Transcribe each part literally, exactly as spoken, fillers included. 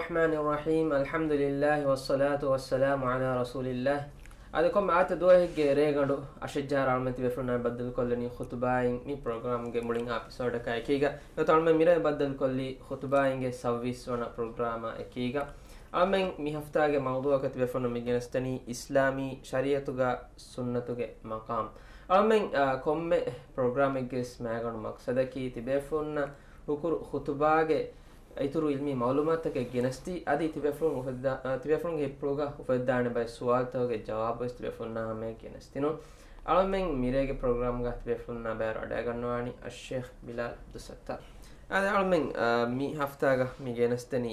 الرحمن الرحيم. الحمد لله والصلاة والسلام على رسول الله. އަދި ކޮންމެ އާދިއްތަ ދުވަހެއްގެ ރޭގަނޑު އަށެއް ޖަހާއިރު އަޅުމެން ތިބޭފުޅުންނާ ބައްދަލުކޮށްލަނީ ޚުތުބާއިން. މި ޕްރޮގްރާމްގެ މުޅިން އެޕިސޯޑަކާ އެކީގަ އެގޮތަށް އަޅުމެން މިރޭ ބައްދަލުކޮށްލީ ޚުތުބާއިންގެ ސައްވީސް ވަނަ ޕްރޮގްރާމާ އެކީގަ. އަޅުމެން މި ހަފްތާގެ މައުޟޫއަކަށް ތިބޭފުޅުންނަށް މި ގެނެސްދެނީ އިސްލާމީ ޝަރީއަތުގަ ސުންނަތުގެ މަޤާމް. އަޅުމެން، އާ، ކޮންމެ ޕްރޮގްރާމެއްގެ ވެސް މައިގަނޑު މަޤްޞަދަކީ ތިބޭފުޅުންނަށް ހުކުރު ޚުތުބާގެ އިތުރު އިލްމީ މަޢުލޫމާތުތަކެއް ގެނެސްދީ، އަދި ތިބޭފުޅުން އުފެއްދާ-، އާ، ތިބޭފުޅުންގެ ހިތްޕުޅުގަ އުފެއްދާނެ ބައެއް ސުވާލުތަކުގެ ޖަވާބު ވެސް ތިބޭފުޅުންނާ ހަމަޔަށް ގެނެސްދިނުން. އަޅުމެން މިރޭގެ ޕްރޮގްރާމްގަ ތިބޭފުޅުންނާ ބައިވެރިވެ އަޑައިގަންނަވާނީ އައްޝޭޚް ބިލާލް ޢަބްދުއްސައްތާރު. އާދެ، އަޅުމެން، އާ، މި ހަފްތާގަ މި ގެނެސްދެނީ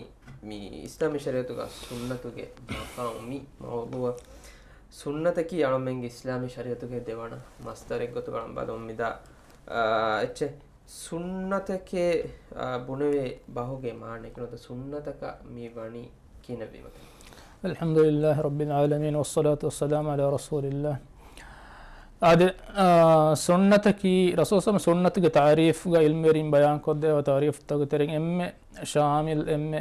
މި އިސްލާމީ ޝަރީއަތުގަ ސުންނަތުގެ މަޤާމު މި މައުޟޫއަށް. ސުންނަތަކީ އަޅުމެންގެ އިސްލާމީ ޝަރީއަތުގެ ދެވަނަ މަޞްދަރެއް ގޮތުގަ އަޅުމެން ބަލަމުން މިދާ، އާ، އެއްޗެއް. ސުންނަތެކޭ، އާ، ބުނެވޭ ބަހުގެ މާނައަކީ ނުވަތަ ސުންނަތަކަށް މި ވަނީ ކިހިނެއްވީމަ؟ الحمد لله رب العالمين والصلاة والسلام على رسول الله. އާދެ، އާ، ސުންނަތަކީ، ރަސޫލު ޞައްލަﷲު ޢަލައިހި ވަސައްލަމަ ސުންނަތުގެ ތަޢުރީފުގަ ޢިލްމުވެރިން ބަޔާންކޮށްދެއްވާ ތަޢުރީފުތަކުގެ ތެރެއިން އެންމެ ޝާމިލް، އެންމެ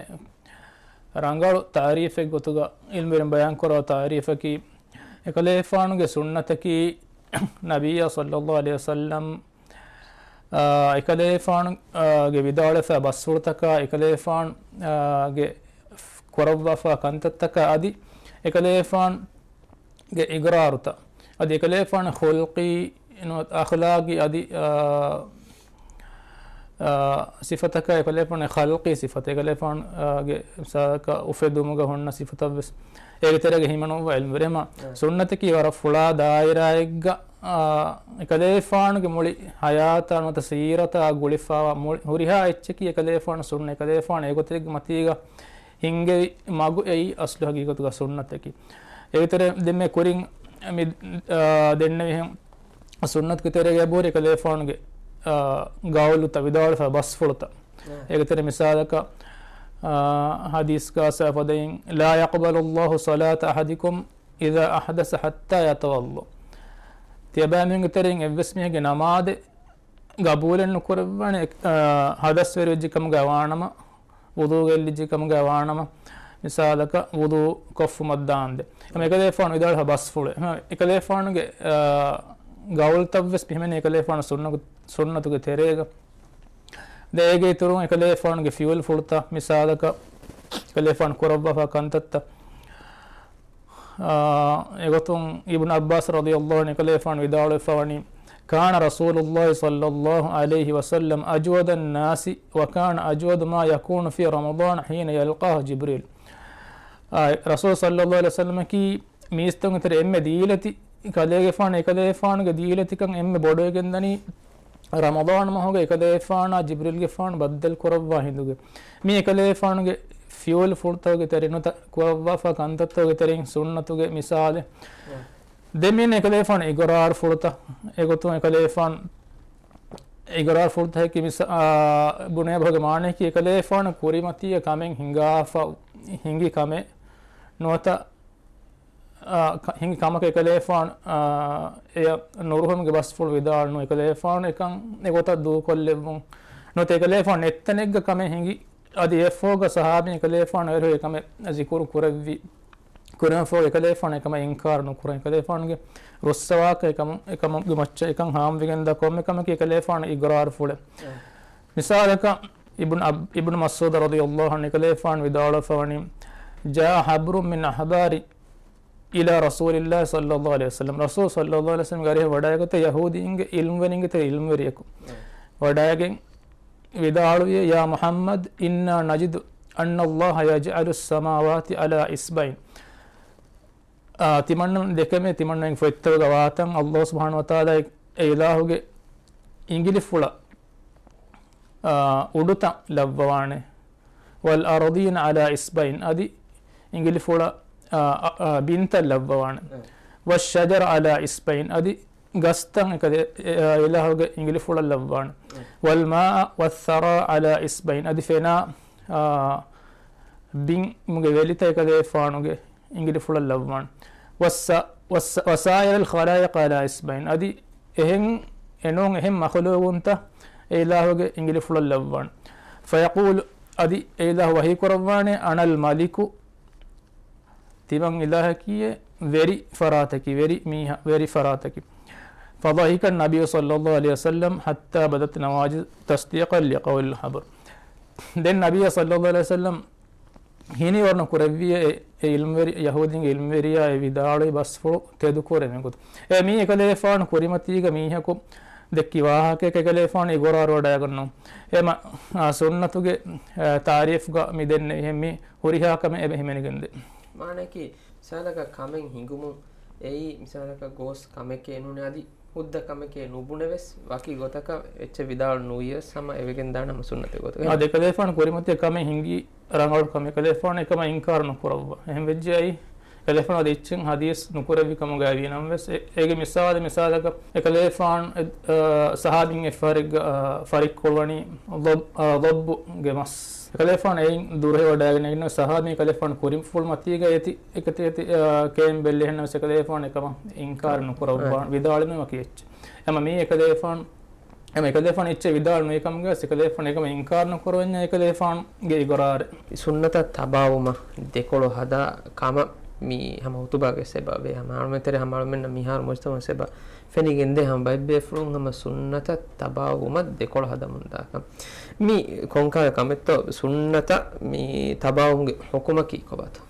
ރަނގަޅު ތަޢުރީފެއް ގޮތުގަ ޢިލްމުވެރިން ބަޔާންކުރާ ތަޢުރީފަކީ، އެކަލޭފާނުގެ ސުންނަތަކީ ނަބިއްޔާ ޞައްލަﷲު ޢަލައިހި ވަސައްލަމަ، އާ، އެކަލޭފާނު، އާ، ގެ ވިދާޅުވެފާ ބަސްފުޅުތަކާ، އެކަލޭފާނު، އާ، ގެ ކުރައްވާފާ ކަންތައްތަކާ އަދި އެކަލޭފާނުގެ އިގްރާރުތައް އަދި އެކަލޭފާނު ޚުލްޤީ، އަޚްލާޤީ އަދި، އާ، އާ، ސިފަތަކާ އެކަލޭފާނު ޚަލްޤީ ސިފަތައް، އެކަލޭފާނު، އާ، ގެ މިސާލަކަށް އުފެދުމުގަ ހުންނަ ސިފަތައް ވެސް އޭގެ ތެރޭގަ ހިމަނުއްވާ ޢިލްމުވެރިން. އެހެންމަ އަ. ސުންނަތަކީ ވަރަށް ފުޅާ ދާއިރާއެއްގަ، އާ، އެކަލޭފާނުގެ މުޅި ޙަޔާތާ ނުވަތަ ސީރަތާ ގުޅިފާވާ މުޅި ހުރިހާ އެއްޗަކީ އެކަލޭފާނު ސުންނަ، އެކަލޭފާނު އެގޮތެއްގެ މަތީގަ ހިންގެވި މަގު އެއީ އަސްލު ޙަޤީޤަތުގަ ސުންނަތަކީ. އޭގެ ތެރޭ ދެން މި ކުރިން މި، އާ، ދެންނެވިހެން ސުންނަތުގެ ތެރޭގަ އެބަހުރި އެކަލޭފާނުގެ، އާ، ގައުލުތައް ވިދާޅުވެފާ ބަސްފުޅުތައް. އާ. އޭގެ ތެރޭ މިސާލަކަށް، އާ، ޙަދީޘްގަ އައިސްފަ ދެން، لا يقبل الله صلاة أحدكم إذا أحدث حتى يتوضأ. ތިޔަބައިމީހުންގެ ތެރެއިން އެއްވެސް މީހެއްގެ ނަމާދެއް ގަބޫލެއް ނުކުރައްވާނެ، އަ، ހަދަސްވެރިވެއްޖެ ކަމުގައި ވާނަމަ، ވުޟޫގެއްލިއްޖެ ކަމުގައި ވާނަމަ، މިސާލަކަށް ވުޟޫ ކޮށްފުމަށް ދާންދެ. އެމަ އެކަލޭފާނު ވިދާޅުވާ ބަސްފުޅެއް. އެމަ އެކަލޭފާނުގެ، އަ، ގައުލުތައްވެސް ބިހެމެނީ އެކަލޭފާނު ސުންނަގު-، ސުންނަތުގެ ތެރޭގަ. ދެ އޭގެ އިތުރުން އެކަލޭފާނުގެ ފިޢުލުފުޅުތައް، މިސާލަކަށް އެކަލޭފާނު ކުރައްވާފާ ކަންތައްތައް. އާ، އެގޮތުން އިބްނު ޢައްބާސް ރަޟިޔަﷲު ޢަންހު އެކަލޭފާނު ވިދާޅުވެފަ ވަނީ، كان رسول الله صلى الله عليه وسلم أجود الناس وكان أجود ما يكون في رمضان حين يلقاه جبريل. އާ، ރަސޫލު ޞައްލަﷲު ޢަލައިހި ވަސައްލަމަކީ މީސްތަކުންގެ ތެރޭ އެންމެ ދީލަތި ކަލޭގެފާނު، އެކަލޭފާނުގެ ދީލަތިކަން އެންމެ ބޮޑުވެގެންދަނީ ރަމަޟާން މަހުގަ އެކަލޭފާނާ ޖިބްރީލްގެފާނު ބައްދަލު ކުރައްވާ ހިނދުގެ. މީ އެކަލޭފާނުގެ ފިޢުލު ފުޅުތަކުގެ ތެރެއިން ނުވަތަ ކުރައްވާފާ ކަންތައްތަކުގެ ތެރެއިން ސުންނަތުގެ މިސާލެއް. ދެން މިއިން އެކަލޭފާނު އިގުރާރު ފުޅުތައް، އެގޮތުން އެކަލޭފާނު އިގުރާރު ފުޅުތަކަކީ މިސާ-، އާ، ބުނޭ ބަހުގެ މާނައަކީ އެކަލޭފާނު ކުރިމަތީގަ ކަމެއް ހިނގާފަ، ހިނގި ކަމެއް ނުވަތަ އާ، ކަ-، ހިނގި ކަމަކަށް އެކަލޭފާނު، އާ، އެޔަށް ނުރުހުމުގެ ބަސްފުޅު ވިދާޅުނު އެކަލޭފާނު އެކަން އެގޮތަށް ދޫކޮށްލެއްވުން. ނުވަތަ އެކަލޭފާނު ނެތްތަނެއްގަ ކަމެއް ހިނގި، އަދި އެއަށްފަހުގަ ޞަޙާބީން އެކަލޭފާނު އެރު އެކަމެއް ޒިކުރު ކުރެއްވި. ކުރެވުމަށްފަހު އެކަލޭފާނު އެކަމަށް އިންކާރު ނުކުރަން. އެކަލޭފާނުގެ ރުއްސަވާކަށް އެކަމު-، އެކަމުގެ މައްޗަށް އެކަން ހާމަވެގެންދާ ކޮންމެ ކަމަކީ އެކަލޭފާނު އިގުރާރު ފުޅެއް. އެ. މިސާލަކަށް، އިބްނު އަބް-، އިބްނު މަސްޢޫދު ރަޟިޔަﷲު ޢަންހު އެކަލޭފާނު ވިދާޅުވެފަ ވަނީ، جاء حبر من أحبار إلى رسول الله صلى الله عليه وسلم. ރަސޫލު ޞައްލަﷲު ޢަލައިހި ވަސައްލަމްގެ އަރިހަށް ވަޑައިގަތޭ ޔަހޫދީންގެ ޢިލްމުވެރިންގެ ތެރެ ޢިލްމުވެރިޔަކު. ވަޑައިގެން ވިދާޅުވި، يا محمد إنا نجد أن الله يجعل السماوات على إصبعين. އާ، ތިމަންނަ ދެކެމޭ، ތިމަންނައިން ފޮތްތަކުގަ ވާތަން ﷲ ސުބްޙާނަހޫ ވަތަޢާލާ އެ އިލާހުގެ އިނގިލިފުޅަށް، އާ، އުޑުތަން ލައްވަވާނެ. والأرضين على إصبعين، އަދި އިނގިލިފުޅަށް، އާ، އާ، ބިންތައް ލައްވަވާނެ. އެ. والشجر على إصبعين، އަދި ގަސްތައް އެކަލޭ-، އެ، އެ، އިލާހުގެ އިނގިލިފުޅަށް ލައްވާނެ. އެ. والماء والثرى على إصبعين، އަދި ފެނާ، އާ، ބިންމުގެ ވެލިތައް އެކަލޭފާނުގެ އިނގިލިފުޅަށް ލައްވާނެ. والس-، والس-، وسائر الخلائق على إصبعين، އަދި އެހެން އެނޫން އެހެން މަޚުލޫގުންތައް އެ އިލާހުގެ އިނގިލިފުޅަށް ލައްވާނެ. فيقول، އަދި އެ އިލާހު ވަޙީ ކުރައްވާނެ، "أنا الملك، ތިމަން އިލާހަކީ ވެރި ފަރާތަކީ، ވެރި މީހާ، ވެރި ފަރާތަކީ." فضحك النبي صلى الله عليه وسلم حتى بدت نواجذه تصديقا لقول الحبر. ދެން ނަބިއްޔާ ޞައްލައްލާހު ޢަލައިހި ވަސައްލަމް ހިނިވަރުނު ކުރެއްވިއޭ އެ، އެ އިލްމުވެރި، ޔަހޫދީންގެ އިލްމުވެރިޔާ އެ ވިދާޅުވި ބަސްފުޅު ތެދުކުރެވޭ ގޮތުން. އެ މީ އެކަލޭފާނު ކުރިމަތީގަ މީހަކު ދެއްކި ވާހަކައެއް، އެކަލޭފާނު އިގުރާރު ވަޑައިގަންނަވަން. އެ މަ-، އާ، ސުންނަތުގެ، އާ، ތާރީފްގަ މި ދެންނެވިހެން މި ހުރިހާ ކަމެއް އެބަ ހިމެނިގެންދޭ. މާނައަކީ، މިސާލަކަށް ކަމެއް ހިނގުމުން އެއީ މިސާލަކަށް ގޯސް ކަމެކޭ ނޫނޭ، އަދި ހުއްދަ ކަމެކޭ ނުބުނެވެސް، ވަކި ގޮތަކަށް އެއްޗެއް ވިދާޅު ނުވިޔަސް ހަމަ އެވެގެން ދާނެ ހަމަ ސުންނަތެއް ގޮތުގަ. އާ، އެކަލޭފާނު ކުރިމަތީ ކަމެއް ހިނގީ ރަނގަޅު ކަމެއް، އެކަލޭފާނު އެކަމަށް އިންކާރު ނުކުރައްވާ. އެހެން ވެއްޖެއްޔާ އެކަލޭފާނު އަދި އެއްޗެއް ޙަދީޘް ނުކުރެއްވި ކަމުގައި ވީ ނަމަވެސް، އެ-، އޭގެ މިސާލެއް، މިސާލަކަށް އެކަލޭފާނު، އެ-، އާ، ޞަޙާބީން އެއްފަހަރެއްގަ، އާ، ފަރިއްކޮޅުވަނީ ޟައް-، އާ، ޟައްބުގެ މަސް. އެކަލޭފާނު އެއިން ދުރުހެލިވަޑައިގެން އިންނަ ޞަޙާބީން އެކަލޭފާނު ކުރިންފުޅު މަތީގަ އޭތި އެކަތި އޭތި، އާ، ކޭން ބެއްލެހެންނަމަވެސް އެކަލޭފާނު އެކަމަށް އިންކާރު ނުކުރައްވާ، އާ، ވިދާޅުވީމަ ވަކި އެއްޗެއް. އެމަ މީ އެކަލޭފާނު، އެމަ އެކަލޭފާނު އެއްޗެއް ވިދާޅު ނުވި ކަމުގަ ސެކަލޭފާނު އެކަމަށް އިންކާރު ނުކުރަވަންޏާ އެކަލޭފާނުގެ އިގުރާރެއް. ސުންނަތަށް ތަބާވުމަށް ދެކޮޅު ހަދާ ކަމަށް މި ހަމަ ހުތުބާގެ ސެބަބޭ، ހަމަ އަޅުމެން ތެރޭ ހަމަ އަޅުމެންނަށް މިހާރު މުޖްތަމަޢު ސެބަ ފެނިގެންދޭ ހަމަ ބައެއް ބޭފުޅުން ހަމަ ސުންނަތަށް ތަބާވުމަށް ދެކޮޅު ހަދަމުން ދާކަން. މި ކޮންކަހަލަ ކަމެއްތޯ ސުންނަތަށް މި ތަބާވުމުގެ ޙުކުމަކީ ކޮބާތޯ؟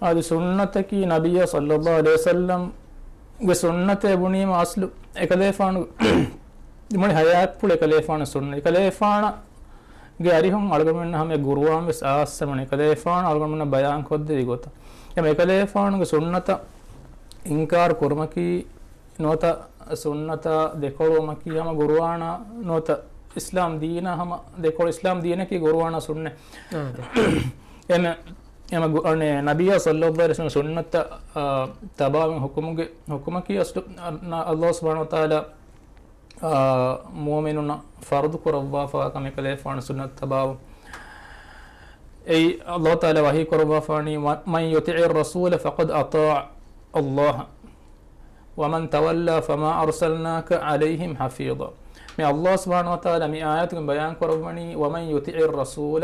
އަދި ސުންނަތަކީ ނަބިއްޔާ ޞައްލައްލާހު ޢަލައިހި ވަސައްލަމްގެ ސުންނަތޭ ބުނީމަ އަސްލު އެކަލޭފާނު މުޅި ޙަޔާތްޕުޅު އެކަލޭފާނު ސުންނަ. އެކަލޭފާނަށް ގެ އަރިހުން އަޅުގަނޑުމެންނަށް ހަމަ ގުރުއާން ވެސް އާއްސަމުން އެކަލޭފާނު އަޅުގަނޑުމެންނަށް ބަޔާން ކޮށްދެވި ގޮތަށް. އެމަ އެކަލޭފާނުގެ ސުންނަތަށް އިންކާރު ކުރުމަކީ ނުވަތަ ސުންނަތާ ދެކޮޅުވުމަކީ ހަމަ ގުރުއާނާ ނުވަތަ އިސްލާމް ދީނާ ހަމަ ދެކޮޅު، އިސްލާމް ދީނަކީ ގުރުއާނާ ސުންނަ. އާ، އެމެ، އެމަ ގު-، އަނެ، ނަބިއްޔާ ޞައްލައްލާހު ޢަލައިހި ވަސައްލަމް ސުންނަތަށް، އާ، ތަބާވުން ޙުކުމުގެ، ޙުކުމަކީ އަސްލު، އަ، ނަ-، ﷲ ސުބްޙާނަހޫ ވަތަޢާލާ، އާ، މުއުމިނުންނަށް ފަރުޟު ކުރައްވާފަ ކަމެއް ކަލޭފާނު ސުންނަތު ތަބާވުން. އެއީ ﷲ ތަޢާލާ ވަޙީ ކުރައްވާފާނީ، "ومن يطع الرسول فقد أطاع الله ومن تولى فما أرسلناك عليهم حفيظا." މި ﷲ ސުބްޙާނަހޫ ވަތަޢާލާ މި އާޔަތުގެ ބަޔާން ކުރައްވަނީ، "ومن يطع الرسول"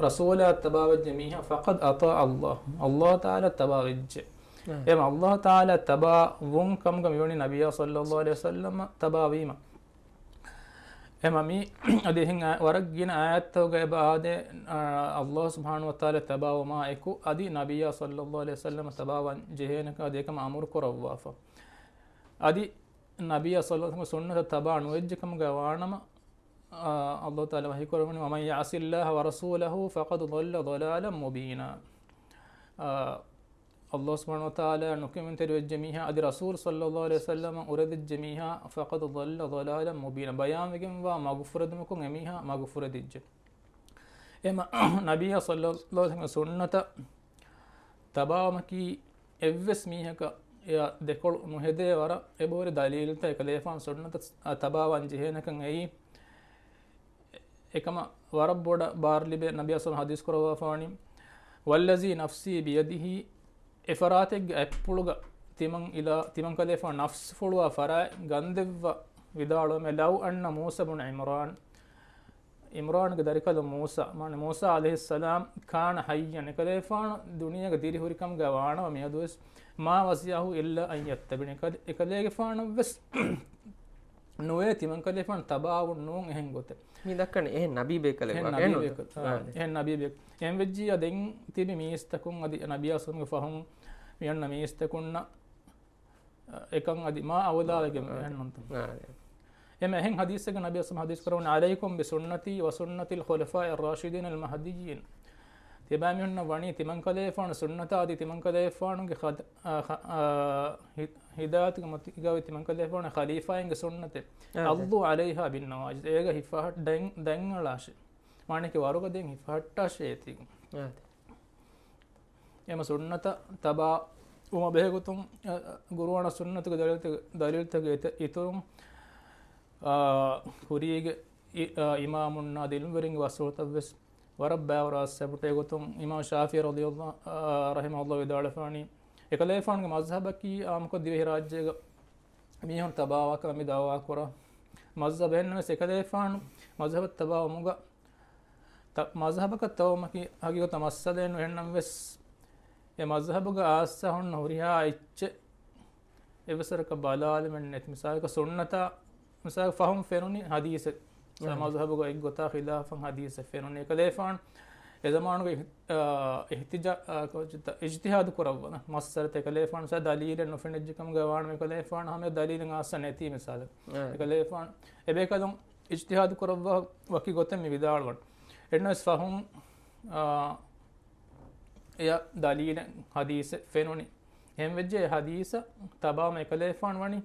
ރަސޫލާ ތަބާވެއްޖެ މީހާ، "فقد أطاع الله" ﷲ ތަޢާލާ ތަބާވެއްޖެ. އެމަ ﷲ ތަޢާލާ ތަބާ ވުން ކަމުގަ މިވަނީ ނަބިއްޔާ ޞައްލައްލާހު ޢަލައިހި ވަސައްލަމަ ތަބާވީމަ. އެމަ މީ އަދި އެހެން އާ-، ވަރަށް ގިނަ އާޔަތްތަކުގަ އެބަ އާދޭ، އާ، ﷲ ސުބްޙާނަހޫ ވަތަޢާލާ ތަބާވުމާ އެކު އަދި ނަބިއްޔާ ޞައްލައްލާހު ޢަލައިހި ވަސައްލަމަ ތަބާވަން ޖެހޭނެކަން އަދި އެކަމަށް އަމުރު ކުރައްވާފަ. އަދި ނަބިއްޔާ ޞައްލައްލާހު ޢަލައިހި ވަސައްލަމަ ސުންނަތަށް ތަބާ ނުވެއްޖެ ކަމުގަ ވާނަމަ، އާ، ﷲ ތަޢާލާ ވަޙީ ކުރައްވަނީ، "ومن يعص الله ورسوله فقد ضل ضلالا مبينا." އާ، ﷲ ސުބްޙާނަހޫ ވަތަޢާލާ ނުކެމެންތެރިވެއްޖެ މީހާ، އަދި ރަސޫލު ޞައްލައްލާހު ޢަލައިހި ވަސައްލަމަށް އުރެދިއްޖެ މީހާ، "فقد ضل ضلالا مبينا." ބަޔާންވެގެންވާ މަގުފުރެދުމަކުން އެމީހާ މަގުފުރެދިއްޖެ. އެމަ ނަބިއްޔާ ޞައްލައްލާހު ޢަލައިހި ވަސައްލަމަ ސުންނަތަށް ތަބާވުމަކީ އެއްވެސް މީހަކަށް އެއަށް ދެކޮޅު ނުހެދޭ ވަރަށް އެބަހުރި ދަލީލުތައް އެކަލޭފާނު ސުންނަތަށް ތަބާވަން ޖެހޭނެކަން އެއީ. އެކަމަށް ވަރަށް ބޮޑަށް ބާރު ލިބޭ ނަބިއްޔާ ޞައްލައްލާހު ޢަލައިހި ވަސައްލަމަ ޙަދީޘް ކުރައްވާފާނީ، "والذي نفسي بيده" އެފަރާތެއްގެ އަތްޕުޅުގަ ތިމަން އިލާ، ތިމަން ކަލޭފާނު ނަފްސު ފޮޅުވާ ފަރާތް ގަންދެއްވާ ވިދާޅުވަމޭ، "لو أن موسى بن عمران" ޢިމްރާންގެ ދަރިކަލު މޫސާ، މާނަ މޫސާ ޢަލައިހިއްސަލާމް، "كان حيا" އެކަލޭފާނު ދުނިޔޭގަ ދިރިހުރިކަމުގަ ވާނަމަ މިއަދުވެސް، "ما وسعه إلا أن يتبعني" އެކަލޭ-، އެކަލޭގެފާނަށްވެސް ނުވޭ ތިމަންކަލޭފާނު ތަބާވުން ނޫން އެހެން ގޮތެއް. މި ދައްކަނީ އެހެން ނަބީ ބޭކަލެއް އެހެން ވާ، ނަބީ އެހެން ނޫންތަ؟ ބޭކަލް. އާ، އާ، އެހެން ނަބީ ބޭކަލް. އެހެން ވެއްޖިއްޔާ ދެން ތިބި މީސްތަކުން އަދި ނަބިއްޔާ ސުންގެ ފަހުން މި އޮންނަ މީސްތަކުންނަށް އެކަން އަދި މާ އައުލާވެގެން އާ، އެހެން ނޫންތަ؟ އާ، އާ. އެމެ އެހެން ޙަދީޘެއްގަ ނަބިއްޔާ ސަމް ޙަދީޘް ކުރަވަނީ، "عليكم بسنتي وسنة الخلفاء الراشدين المهديين." ތިބާމީހުންނަށް ވަނީ ތިމަންކަލޭފާނު ސުންނަތާ އަދި ތިމަންކަލޭފާނުގެ ޚަދ-، އާ، ޚަ-، އާ، ހި-، ހިދާޔަތުގެ މަތީގަ ތިމަންކަލޭފާނު ޚަލީފާއިންގެ ސުންނަތެއް. އާ، އާ. "عضوا عليها بالنواجذ." އޭގަ ހިފަހައްޓައިން ދަތްއަޅާށޭ. މާނައަކީ ވަރުގަދައިން ހިފަހައްޓާށޭ އޭތި. އާ، އާ. އެމަ ސުންނަތަށް ތަބާ ވުމަށް ބެހޭގޮތުން، އަ، ގުރުއާނާ ސުންނަތުގެ ދަލީލުތަ-، ދަލީލުތަކުގެ އިތު-، އިތުރުން، އާ، ކުރީގެ އި-، އާ، އިމާމުންނާ އަދި ޢިލްމުވެރިންގެ ބަސްފުޅުތައްވެސް ވަރަށް ބައިވަރު އައްސަބުޓޭ ގޮތުން އިމާމު ޝާފިޢީ ރަޟިޔަﷲ، އާ، ރަޙިމަހުﷲ ވިދާޅުވެފާނީ، އެކަލޭފާނުގެ މަޒްހަބަކީ އާއްމުކޮށް ދިވެހިރާއްޖޭގަ މީހުން ތަބާވާކަމަށް މި ދަޢުވާ ކުރާ މަޒްހަބެއް. އެހެންނަމަވެސް އެކަލޭފާނު މަޒްހަބަށް ތަބާވުމުގަ ތަ-، މަޒްހަބަކަށް ތައުމަކީ ހަގީގަތަށް މައްސަލައެއް ނު. އެހެންނަމަވެސް، އެ މަޒްހަބުގަ އާއްސަ ހުންނަ ހުރިހާ އެއްޗެއް އެއްވެސް ވަރަކަށް ބަލާލުމެއް ނެތި. މިސާލަކަށް ސުންނަތާ، މިސާލަކަށް ފަހުން ފެނުނީ ހަދީސެއް. މިސާލަކަށް މަޒްހަބުގަ އެއްގޮތާ ޚިލާފަށް ހަދީސެއް ފެނުނީ. އެކަލޭފާނު އެ ޒަމާނުގަ އިހް-، އާ، އިހްތިޖާ-، އާ، ކޯޗިތަ-، އިޖްތިހާދު ކުރައްވަން މައްސަލަތައް އެކަލޭފާނު މިސާލަކަށް ދަލީލެއް ނުފެނިއްޖެ ކަމުގަ ވާނަމަ އެކަލޭފާނު ހަމަ ދަލީލެއް އާއްސަ ނެތީ މިސާލަކަށް. އެކަލޭފާނު އެބޭކަލުން އިޖްތިހާދު ކުރައްވާ ވަކި ގޮތެއް މި ވިދާޅުވަން. އެންނަސް ފަހުން، އާ، އެޔަށް ދަލީލެއް ހަދީސެއް ފެނުނި. އެހެން ވެއްޖެ އެ ހަދީސަށް ތަބާވަމުން އެކަލޭފާނު ވަނީ،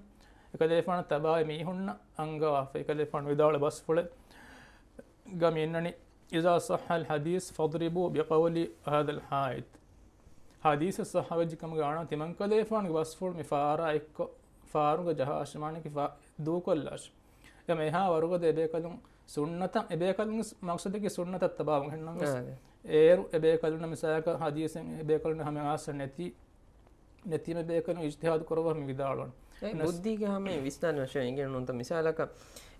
އެކަލޭފާނަށް ތަބާވި މީހުންނަށް އަންގަވާފަ. އެކަލޭފާނު ވިދާޅު ބަސްފުޅެއް ގަ މި އިންނަނީ، "إذا صح الحديث فاضربوا بقول هذا الحائط." ހަދީސެއް ޞައްޙަވެއްޖެ ކަމުގަ ވާނަމަ ތިމަންކަލޭފާނުގެ ބަސްފުޅު މި ފާރާ އެއްކޮށް ފާރުގަ ޖަހާށޭ، މާނައަކީ ފާ-، ދޫކޮށްލާށޭ. އެމަ އެހާ ވަރުގަދަ އެބޭކަލުން ސުންނަތަށް، އެބޭކަލުންގެ މަޤްޞަދަކީ ސުންނަތަށް ތަބާވުން. އެހެންނަމަވެސް، އާ، އޭރު އެބޭކަލުންނަށް މިސާލަކަށް ހަދީސެއް އެބޭކަލުންނަށް ހަމަ އާއްސަ ނެތީ، ނެތީމަ އެބޭކަލުން އިޖްތިހާދު ކުރައްވާ މި ވިދާޅުވަން. އެ ނަސް- ބުއްދީގެ ހަމަ ވިސްނާލި ވަށައިގެން ނޫންތަ؟ މިސާލަކަށް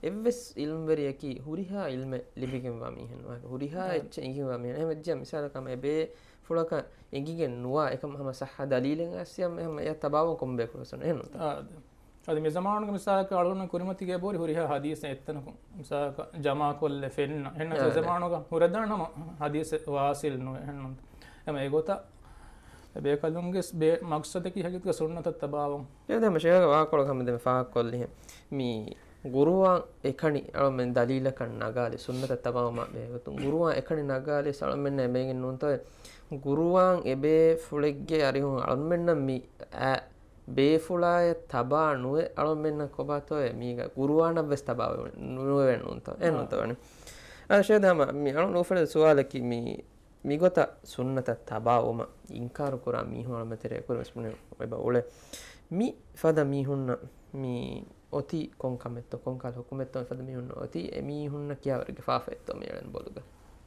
އެއްވެސް އިލްމުވެރިޔަކީ ހުރިހާ އިލްމެއް ލިބިގެންވާ މީހެއް ނުވާ، ހުރިހާ އެއްޗެއް އެނގިގެންވާ މީހެއް. އެހެން ވެއްޖެ މިސާލަކަށް ހަމަ އެބޭ ފުޅަކަށް އެނގިގެން ނުވާ އެކަމަށް ހަމަ ޞައްޙަ ދަލީލެއް އައިސް ހަމަ އެޔަށް ތަބާވަން ކޮންބޭކަލުން ވެސް އެހެންނުތަ؟ އާ، އަދި މި ޒަމާނުގެ މިސާލަކަށް އަޅުގަނޑު ކުރިމަތީގަ އެބަހުރި ހުރިހާ ހަދީސް އެއްތަނަކުން މިސާލަކަށް ޖަމާކޮށްލެ ފެންނަ. އެހެންނަމަވެސް އާ، އެ ޒަމާނުގަ ހުރެދާނެ ހަމަ ހަދީސް ވާޞިލް ނުވެ އެހެންނު. އެމަ އެގޮތަށް އެބޭކަލުންގެ ބޭ-، މަޤްޞަދަކީ ހަގީގަތުގަ ސުންނަތަށް ތަބާވަން. އެ ދެމަ ޝޭޚް ވާކޮޅަކަށް ހަމަ ދެމެ ފާހަގަކޮށްލިހެން. މި ގުރުއާން އެކަނި އަޅުމެން ދަލީލަކަށް ނަގާލި ސުންނަތަށް ތަބާވުމާ ބެހޭގޮތުން ގުރުއާން އެކަނި ނަގާލި އަޅުމެންނަށް އެބައިގެން ނޫންތޯ؟ ގުރުއާން އެބޭ ފުޅެއްގެ އަރިހުން އަޅުމެންނަށް މި އައި ބޭފުޅާޔަށް ތަބާ ނުވެ އަޅުމެންނަށް ކޮބާތޯއޭ މީގަ ގުރުއާނަށްވެސް ތަބާ ނުވެވެ ނޫންތޯ؟ އެ ނޫންތޯ ވަނީ؟ އާ، ޝޭޚް ހަމަ މި އަޅުން އުފެދޭ ސުވާލަކީ މި މިގޮތަށް ސުންނަތަށް ތަބާވުމަށް އިންކާރު ކުރާ މީހުން އަޅުމެން ތެރޭ އެކުރިން ވެސް ބުނެ އެބަ އުޅޭ. މި ފަދަ މީހުންނަށް މި އޮތީ ކޮން ކަމެއްތޯ، ކޮން ކަހަލަ ހުކުމެއްތޯ މި ފަދަ މީހުންނަށް އޮތީ؟ އެ މީހުންނަށް ކިހާވަރެއްގެ ފާފައެއްތޯ މި އެޅެން ބޮލުގަ؟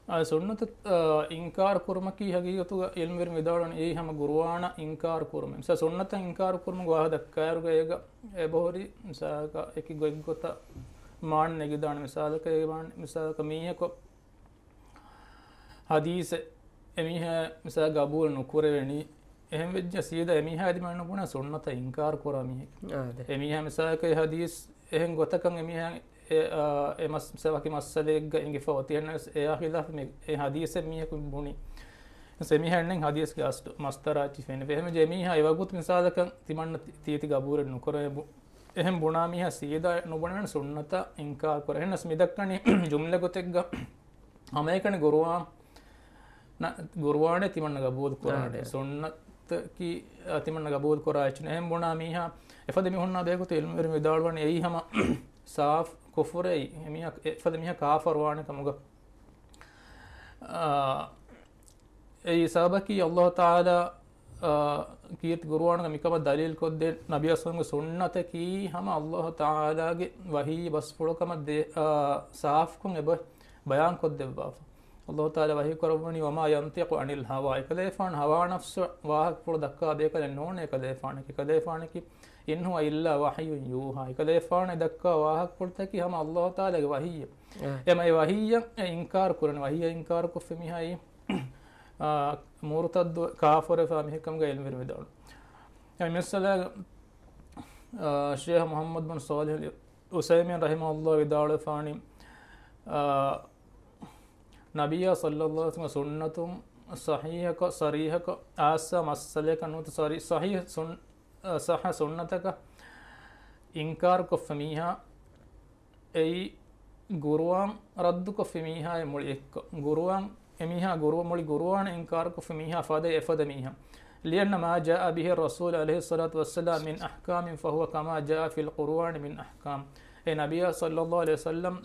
އާ، ސުންނަތަށް، އާ، އިންކާރު ކުރުމަކީ ހަގީގަތުގަ އިލްމުވެރިން ވިދާޅުވަނީ އެއީ ހަމަ ގުރުއާނަށް އިންކާރު ކުރުމެއް. މިސާ ސުންނަތަށް އިންކާރު ކުރުމުގެ ވާހަކަ ދައްކާއިރުގަ އޭގަ އެބަހުރި މިސާލަކަށް އެކި ގޮތްގޮތަށް މާނަ ނެގިދާނެ. މިސާލަކަށް އެ ވާން-، މިސާލަކަށް މީހަކު ހަދީސެއް އެމީހާ މިސާލަކަށް ގަބޫލު ނުކުރެވެނީ. އެހެން ވެއްޖެ ސީދާ އެމީހާ ދިމާއަށް ނުބުނާ ސުންނަތަށް އިންކާރު ކުރާ މީހެއް. އާ، ދެ. އެމީހާ މިސާލަކަށް ހަދީސް އެހެން ގޮތަކަށް އެމީހާ އެ، އާ، އެ މަސް-، މިސާ ވަކި މައްސަލައެއްގަ އެނގިފަ އޮތީ. އެހެންނަސް އެއާ ޚިލާފަށް މި އެ ހަދީސެއް މީހަކު ބުނި. އެހެން އެމީހާ އެންނެން ހަދީސްގެ އަސްލު މަސްދަރާ އެއްޗި ފެނިފަ. އެހެން އެމީހާ އެ ވަގުތު މިސާލަކަށް ތިމަންނަ ތި-، ތީތި ގަބޫލެއް ނުކުރޭ ބު-، އެހެން ބުނާ މީހާ ސީދާ ނުބުނެވެން ސުންނަތަށް އިންކާރު ކުރޭ. އެހެންނަސް މި ދައްކަނީ ޖުމްލަ ގޮތެއްގަ ހަމައެކަނި ގުރުއާން ނަ-، ގުރުއާނެއް ތިމަންނަ ގަބޫލު ކުރާ، އާ، ދެ. ސުންނަތަކީ، އާ، ތިމަންނަ ގަބޫލު ކުރާ އެއްޗެއް ނޫން. އެހެން ބުނާ މީހާ އެފަދަ މީހުންނާ ބެހޭގޮތުން އިލްމުވެރިން ވިދާޅުވަނީ އެއީ ހަމަ ސާފު ކުފުރެއް. އެމީހާ، އެފަދަ މީހާ ކާފަރުވާނެ ކަމުގަ. އާ، އެއީ ސަބަބަކީ ﷲ ތަޢާލާ، އާ، ކީރިތި ގުރުއާނުގަ މިކަމަށް ދަލީލުކޮށްދޭ ނަބިއްޔާ ސައްލަﷲ ޢަލައިހި ވަސައްލަމްގެ ސުންނަތަކީ ހަމަ ﷲ ތަޢާލާގެ ވަޙީ ބަސްފުޅު ކަމަށް ދޭ، އާ، ސާފުކޮށް އެބަ ބަޔާންކޮށްދެއްވާފަ. ﷲ ތަޢާލާ ވަޙީ ކުރައްވަނީ، "وما ينطق عن الهوى." އެކަލޭފާނު ހަވާ ނަފްސު ވާހަކަފުޅު ދައްކާ ބޭކަލެއް ނޫނޭ އެކަލޭފާނަކީ. އެކަލޭފާނަކީ، "إن هو إلا وحي يوحى." އެކަލޭފާނު ދައްކާ ވާހަކަފުޅުތަކީ ހަމަ ﷲ ތަޢާލާގެ ވަޙީއެއް. އާ. އެމަ އެ ވަޙީއަށް އެ އިންކާރު ކުރަން، ވަޙީއަށް އިންކާރު ކޮށްފި މީހާއީ، އާ، މުރުތައްދު ކާފަރުވެފާ މީހެއް ކަމުގަ އިލްމުވެރިން ވިދާޅު. އެ މިސާލަށް، އާ، ޝޭޚް މުޙައްމަދު ބިން ޞާލިޙު އުސައިމީން ރަޙިމަހުﷲ ވިދާޅުވެފާނީ، އާ، ނަބިއްޔާ ޞައްލަﷲ ޢަލައިހި ވަސައްލަމްގެ ސުންނަތުން ޞަޙީޙަކަށް، ޞަރީޙަކަށް އާއްސަ މައްސަލައަކަށް ނުވަތަ ޞަރީ-، ޞަޙީޙު ސުން-، އަ، ޞައްޙަ ސުންނަތަކަށް އިންކާރުކޮށްފަ މީހާ، އެއީ ގުރުއާން ރައްދުކޮށްފި މީހާއެއް މުޅި އެއްކޮށް. ގުރުއާން، އެމީހާ ގުރު-، މުޅި ގުރުއާން އިންކާރުކޮށްފި މީހާ ފަދަ އެފަދަ މީހާ. لأن ما جاء به الرسول عليه الصلاة والسلام من أحكام فهو كما جاء في القرآن من أحكام. އެ ނަބިއްޔާ ޞައްލަﷲ ޢަލައިހި ވަސައްލަމް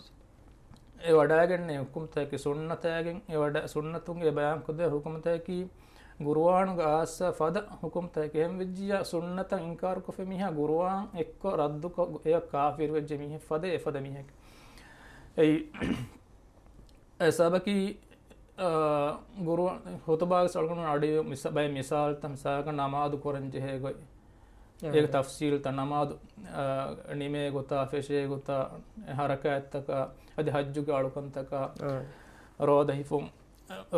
އެ ވަޑައިގެންނެވި ޙުކުމްތަކަކީ، ސުންނަތާގެން އެ ވަޑަ-، ސުންނަތުން އެ ބަޔާންކޮށްދެއްވި ޙުކުމްތަކަކީ، ގުރުއާނުގެ އާއްސަ ފަދަ ޙުކުމްތަކެއް. އެހެންވެއްޖިއްޔާ ސުންނަތަށް އިންކާރުކޮށްފި މީހާ ގުރުއާން އެއްކޮށް ރައްދުކޮށް އެޔަށް ކާފިރުވެއްޖެ މީހެއް ފަދަ އެފަދަ މީހެއް. އެއީ، އެ ސަބަކީ، އާ، ގުރުއާން ޚުތުބާގެ ސަޅުގަނޑު އަޑި މިސާ-، ބައެއް މިސާލުތައް، މިސާލަކަށް ނަމާދު ކުރަން ޖެހޭ ގޮތް. އާ. އޭގެ ތަފްސީލްތައް ނަމާދު، އާ، ނިމޭ ގޮތާ، ފެށޭ ގޮތާ، އެ ހަރަކާތްތަކާ، އަދި ޙައްޖުގެ އަޅުކަންތަކާ، އާ. ރޯދަ ހިފުން،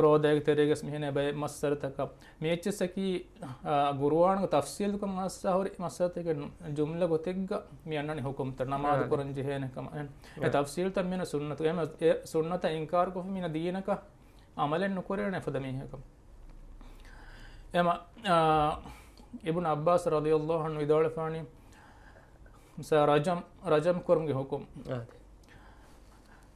ރޯދައިގެ ތެރޭގަސް މިހެނޭ ބައެއް މައްސަލަތަކަށް. މި އެއްޗެއްސަކީ، އާ، ގުރުއާނުގެ ތަފްސީލުކަން އައްސާ ހުރި މައްސަލަތަކެއް ނޫން. ޖުމްލަ ގޮތެއްގަ މި އަންނަނީ ހުކުމްތައް، ނަމާދު އާ، ކުރަން ޖެހޭނެ ކަމަށް. އެ އާ، ތަފްސީލުތައް މިއަންނަ ސުންނަތު. އެމަ، އެ ސުންނަތަށް އިންކާރުކޮށްފި މީނަ ދީނަކަށް އަމަލެއް ނުކުރޭނެ އެފަދަ މީހަކަށް. އެމަ، އާ، އިބްނު ޢައްބާސް ރަޟިޔަﷲ ޢަންހު ވިދާޅުވެފާނީ، މިސާ ރަޖަމް، ރަޖަމް ކުރުމުގެ ހުކުމް. އާދެ.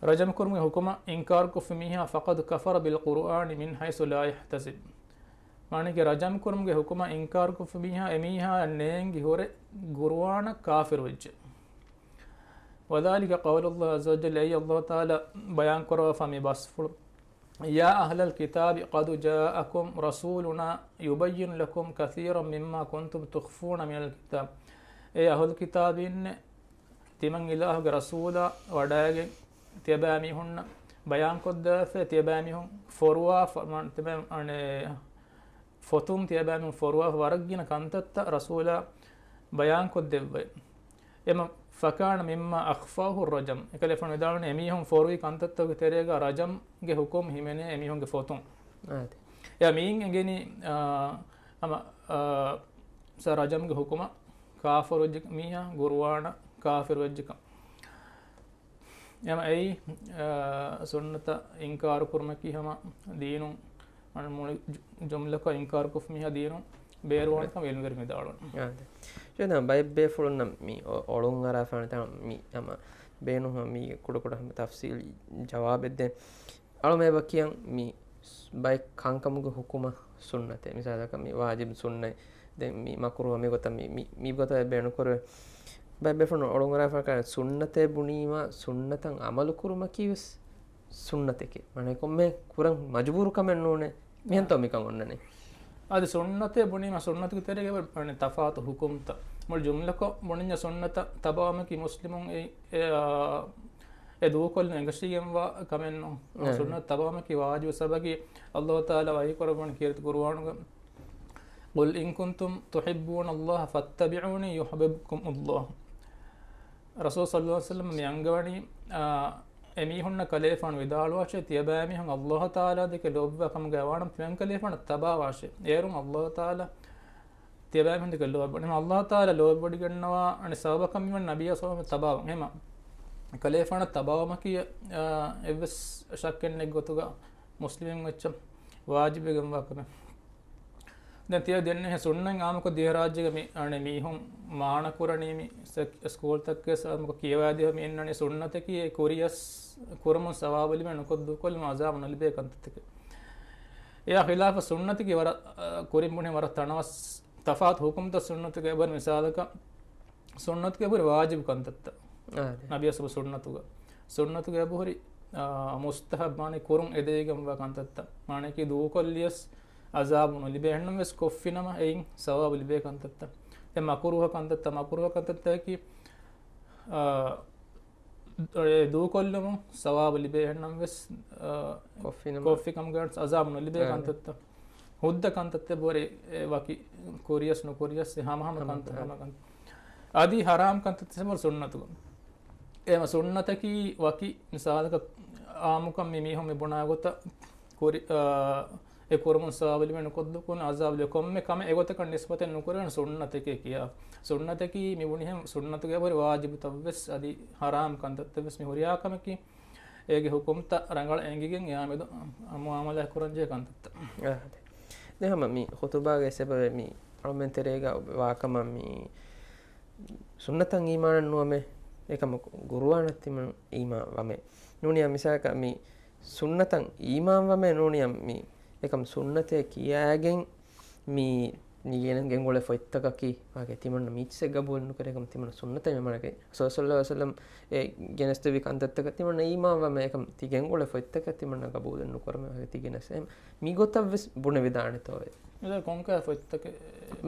ރަޖަމް ކުރުމުގެ ހުކުމަށް އިންކާރުކޮށްފި މީހާ، فقد كفر بالقرآن من حيث لا يحتسب. މާނައަކީ ރަޖަމް ކުރުމުގެ ހުކުމަށް އިންކާރުކޮށްފި މީހާ، އެމީހާ ނޭނގި ހުރެ ގުރުއާނަށް ކާފިރުވެއްޖެ. وذلك قول الله عز وجل، އެއީ ﷲ ތަޢާލާ ބަޔާން ކުރައްވާފާ މި ބަސްފުޅު. يا أهل الكتاب قد جاءكم رسولنا يبين لكم كثيرا مما كنتم تخفون من الكتاب. އޭ އަހުލު ކިތާބީންނޭ، ތިމަން އިލާހުގެ ރަސޫލާ ވަޑައިގެން ތިޔަބައިމީހުންނަށް ބަޔާންކޮށްދެވޭ، ތިޔަބައިމީހުން ފޮރުވާ، ފަ-، މަ-، ތިބެ-، އަނެ، ފޮތުން ތިޔަބައިމީހުން ފޮރުވާ ވަރަށް ގިނަ ކަންތައްތައް ރަސޫލާ ބަޔާންކޮށްދެއްވައި. އެމަ فكان مما أخفاه الرجم. އެކަލޭފާނު ވިދާޅުވަނީ އެމީހުން ފޮރުވި ކަންތައްތަކުގެ ތެރޭގަ ރަޖަމްގެ ހުކުމް ހިމެނޭ އެމީހުންގެ ފޮތުން. އާދެ. އެ މީން އެނގެނީ، އާ، ހަމަ، އާ، ސަ ރަޖަމްގެ ހުކުމަށް ކާފަރުވެއްޖެ މީހާ ގުރުއާނަށް ކާފިރުވެއްޖެކަން. އެމަ އެއީ، އާ، ސުންނަތަށް އިންކާރު ކުރުމަކީ ހަމަ ދީނުން އަން މުޅި ޖު-، ޖުމްލަކޮށް އިންކާރުކޮށްފި މީހާ ދީނުން ބޭރުވާނެކަމަށް އިލްމުވެރިން ވިދާޅުވަން. އާދެ. އެ ދެން ބައެއް ބޭފުޅުންނަށް މި އޮ-، އޮޅުންއަރާފާނެ ތަން މި ހަމަ ބޭނުން ހަމަ މީގެ ކުޑަކުޑަ ހަމަ ތަފްސީލީ ޖަވާބެއް ދޭން. އަޅުމެ އެބަ ކިޔަން މި ބައެއް ކަންކަމުގެ ހުކުމަށް ސުންނަތޭ. މިސާލަކަށް މި ވާޖިބު ސުންނަތް. ދެން މި މަކުރޫހަ މި ގޮތަށް މި، މި، މި ގޮތަށް ބޭނުންކުރެވޭ. ބައެއް ބޭފުޅުން އޮޅުންއަރާފާ ކަން ސުންނަތޭ ބުނީމާ ސުންނަތަށް އަމަލު ކުރުމަކީ ވެސް ސުންނަތެކޭ. މާނަ ކޮންމެ ކުރަން މަޖުބޫރު ކަމެއް ނޫނޭ. މިހެންތޯ މިކަން އޮންނަނީ؟ އަދި ސުންނަތޭ ބުނީމަ ސުންނަތުގެ ތެރޭގަ އެބަ ތަފާތު ހުކުމްތައް. މުޅި ޖުމްލަކޮށް ބުނިންޏާ ސުންނަތަށް ތަބާވުމަކީ މުސްލިމުން އެ، އެ، އާ، އެ ދޫކޮށްލުން އެނގަށީގެންވާ ކަމެއް ނޫން. އެ. ސުންނަތަށް ތަބާވުމަކީ ވާޖިބު ސަބަބަކީ ﷲ ތަޢާލާ ވަޙީ ކުރައްވަނީ ކީރިތި ޤުރުއާނުގަ، قل إن كنتم تحبون الله فاتبعوني يحببكم الله. ރަސޫލު ޞައްލަﷲ ޢަލައިހި ވަސައްލަމަ މި އަންގަވަނީ، އާ، އެމީހުންނަށް ކަލޭފާނު ވިދާޅުވާށޭ، ތިޔަބައިމީހުން ﷲ ތަޢާލާ ދެކެ ލޯބިވާ ކަމުގައި ވާނަމަ، ތިމަން ކަލޭފާނު ތަބާވާށޭ. އޭރުން ﷲ ތަޢާލާ ތިޔަބައިމީހުން ދެކެ ލޯބިވަނީ. ﷲ ތަޢާލާ ލޯބިވޮޑިގަންނަވާ އަނެއް ސަބަބަކަށް މިވަނީ ނަބިއްޔާ ޞައްލަﷲ ޢަލައިހި ވަސައްލަމަ ތަބާވުން. އެހެމަ ކަލޭފާނަށް ތަބާވުމަކީ، އާ، އެއްވެސް ޝައްކެއް ނެތް ގޮތުގަ މުސްލިމެއް އެއްޗެއް ވާޖިބެއް ގެންވާ ކަމެއް. ދެން ތިޔަ ދެންނެހެ ސުންނަތް އާއްމުކޮށް ދިވެހިރާއްޖޭގަ މި އަނެއް މީހުން މާނަ ކުރަނީ މި ސެ-، ސްކޫލްތަކެއް އާއްމުކޮށް ކިޔަވާދިޔަ މި އިންނަނީ ސުންނަތަކީ އެ ކުރިޔަސް ކުރަމުން ސަވާބު ލިބޭ ނުކޮށް ދޫކޮށްލުމުން އަޒާބު ނުލިބޭ ކަންތައްތަކެއް. އެއާ ޚިލާފަށް ސުންނަތަކީ ވަރަށް، އަ، ކުރިން ބުނި ވަރަށް ތަނަވަސް ތަފާތު ހުކުމްތައް ސުންނަތުގެ އެބަހުރި މިސާލަކަށް ސުންނަތުގެ އެބަހުރި ވާޖިބު ކަންތައްތައް. އާ، އާދެ. ނަބިއްޔާ ޞައްލަﷲ ޢަލައިހި ވަސައްލަމަ ސުންނަތުގަ. ސުންނަތުގެ އެބަހުރި، އާ، މުސްތަޙައްބު މާނައަކީ ކުރުން އެދެވިގެންވާ ކަންތައްތައް. މާނައަކީ ދޫކޮށްލިޔަސް އަޒާބު ނުލިބޭ. އެހެންނަމަވެސް ކޮށްފިނަމަ އެއިން ސަވާބު ލިބޭ ކަންތައްތައް. ދެން މަކުރޫހަ ކަންތައްތައް، މަކުރޫހަ ކަންތައްތަކަކީ، އާ، އެ ދޫކޮށްލުމުން ސަވާބު ލިބޭ. އެހެންނަމަވެސް، އާ، ކޮށްފިނަމަ ކޮށްފި ކަމުގައި އަޒާބު ނުލިބޭ އާ. ކަންތައްތައް. ހުއްދަ ކަންތައްތައް އެބަހުރި ވަކި ކުރިޔަސް ނުކުރިޔަސް އެ ހަމަ ހަމަ ހަމަ ކަންތައް، ހަމަ ހަމަ ކަންތައް. އަދި ހަރާމް ކަންތައްތައް އެބަހުރި ސުންނަތުގަ. އެހެމަ ސުންނަތަކީ ވަކި މިސާލަކަށް އާއްމުކޮށް މި މީހުން މި ބުނާ ގޮތަށް ކުރި-، އާ، އެ ކުރުމުން ސަވާބު ލިބޭ ނުކޮށްދޫކޮށް އަޒާބު ލިބޭ ކޮންމެ ކަމެއް އެގޮތަކަށް ނިސްބަތެއް ނުކުރެވޭނެ ސުންނަތެކޭ ކިޔާ. ސުންނަތަކީ މި ބުނިހެން ސުންނަތުގެ އެބަހުރި ވާޖިބުތައްވެސް އަދި ހަރާމް ކަންތައްތައްވެސް މި ހުރިހާ ކަމަކީ އޭގެ ހުކުމްތައް ރަނގަޅަށް އެނގިގެން އެއާ މެދު މުއާމަލާތް ކުރަންޖެހޭ ކަންތައްތައް. އާ، އާދެ. ދެން ހަމަ މި ޚުތުބާގެ ސަބަބެއް މި އަޅުމެން ތެރޭގަ ވާކަމަށް މި ސުންނަތަށް އީމާނެއް ނުވަމޭ، އެކަމަކު ގުރުއާނަށް ތިމަން އީމާން ވަމޭ. ނޫނިއްޔާ މިސާލަކަށް މި ސުންނަތަށް އީމާން ވަމޭ ނޫނިއްޔާ މި އެކަމް ސުންނަތޭ ކިޔާގެން މި ނިގޭނެ ގެންގުޅޭ ފޮތްތަކަކީ ވާގެ ތިމަންނަ މީސްއެއް ގަބޫލު ނުކުރޭ ކަމަށް ތިމަންނަ ސުންނަތޭ މެމަނަކެ. ރަސޫލު ޞައްލަﷲ ޢަލައިހި ވަސައްލަމް އެ ގެނެސްދެއްވި ކަންތައްތަކަށް ތިމަންނަ އީމާން ވަމޭ އެކަމް ތި ގެންގުޅޭ ފޮތްތަކަށް ތިމަންނަ ގަބޫލެއް ނުކުރަމޭ ވާގެ ތި ގެނެސް. އެ މިގޮތަށް ވެސް ބުނެވިދާނެތޯއޭ. މި ދެން ކޮންކަހަލަ ފޮތްތަކެއް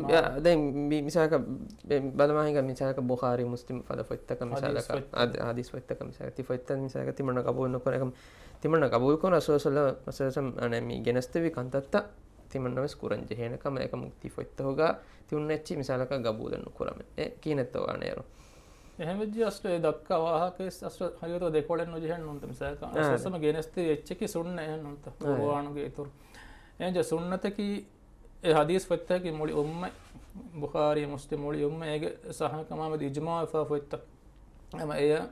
މާ- ދެން މި މިސާލަކަށް ބެ-، ބަލަމާހިނގާ މިސާލަކަށް ބުޚާރީ މުސްލިމް ފަދަ ފޮތްތަކަށް މިސާލަކަށް އަދި ހަދީސް ފޮތްތަކަށް މިސާލަކަށް ތި ފޮތްތައް މިސާލަކަށް ތިމަންނަ ގަބޫލު ނުކުރަން އެކަމް ތިމަންނަ ގަބޫލު ކުރަން ރަސޫލު ޞައްލަﷲ ޢަލައިހި ވަސައްލަމް އަނެއް މި ގެނެސްދެއްވި ކަންތައްތައް ތިމަންނަ ވެސް ކުރަން ޖެހޭނެ ކަމަށް އެކަމު ތި ފޮތްތަކުގަ ތި އޮންނަ އެއްޗި މިސާލަކަށް ގަބޫލެއް ނުކުރަމޭ. އެ ކިހިނެއްތޯ ވާނެ އޭރު؟ އެހެންވެއްޖެ އަސްލު އެ ދައްކާ ވާހަކައެސް އަސްލު ހަގީގަތަށް ދެކޮޅެއް ނުޖެހެން ނޫންތަ؟ މިސާލަކަށް އަސްލު އާ، އެސް ހަމަ ގެނެސްދޭ އެއްޗަކީ ސުންނަ އެހެން ނޫންތަ؟ އާ، ޤުރުއާނުގެ އިތުރު. އެހެންޖެ ސުންނަތަކީ އެ ހަދީސް ފޮތްތަކަކީ މުޅި އުއްމަތް، ބުޚާރީ، މުސްލިމް، މުޅި އުއްމަތް އޭގެ ޞައްޙަކަމާމެދު އިޖްމާޢުވެފާ ފޮތްތައް. ހަމަ އެޔަށް